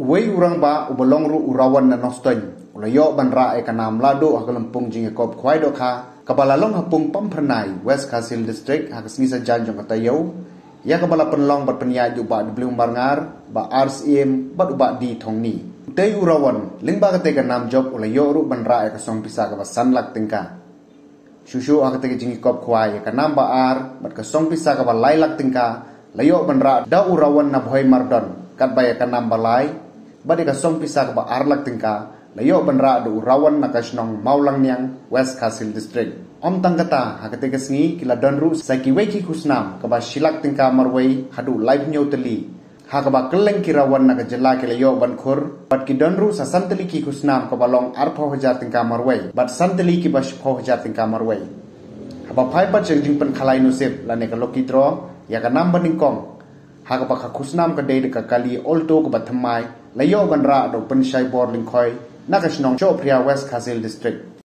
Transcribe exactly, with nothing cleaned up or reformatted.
Uwei u rangbah uba long ruh u Rawan na Nongstoiñ u la ïoh ban rah ïa ka nam lahduh ha ka lympung jingïakop khwai dohkha kaba la long ha Pung Pamphyrnai, West Khasi Hills District, ha ka sngi Saitjaiñ jong ka taïew, ïa kaba la pynlong bad pynïaid da u Bah W Marngar, Bah R Syiem bad u Bah D Thongni. Utei u Rawan, lyngba katei ka nam jop, u la ïoh ruh ban rah ïa ka song pisa kaba san lak tyngka. Shuh shuh ha katei ka jingïakop khwai, ïa ka nam ba ar bad ka song pisa kaba lai lak tyngka la ïoh ban rah da u Rawan na Bhoimardon, katba ïa ka nam ba lai bad ïa ka song pisa kaba ar lak tyngka la ïoh ban rah da u Rawan na ka shnong Mawlangniang, West Khasi Hills District. Ym tang kata, ha katei ka sngi ki la don ruh sa kiwei ki khusnam kaba shi lak tyngka marwei haduh laiphew tylli, ha kaba kylleng ki Rawan na ka jylla ki la ïoh ban khur, bad ki don ruh sa san tylli ki khusnam kaba long arphew hajar tyngka marwei bad san tylli kiba shiphew hajar tyngka marwei. Haba phai pat sha ka jingpynkhalai nusib lane ka lucky draw ïa ka nam ba nyngkong, ha kaba ka khusnam ka dei da ka kali Alto kaba thymmai, la ïoh ban rah da u Pynshai Bor Lyngkhoi na ka shnong Shohphria, West Khasi Hills District.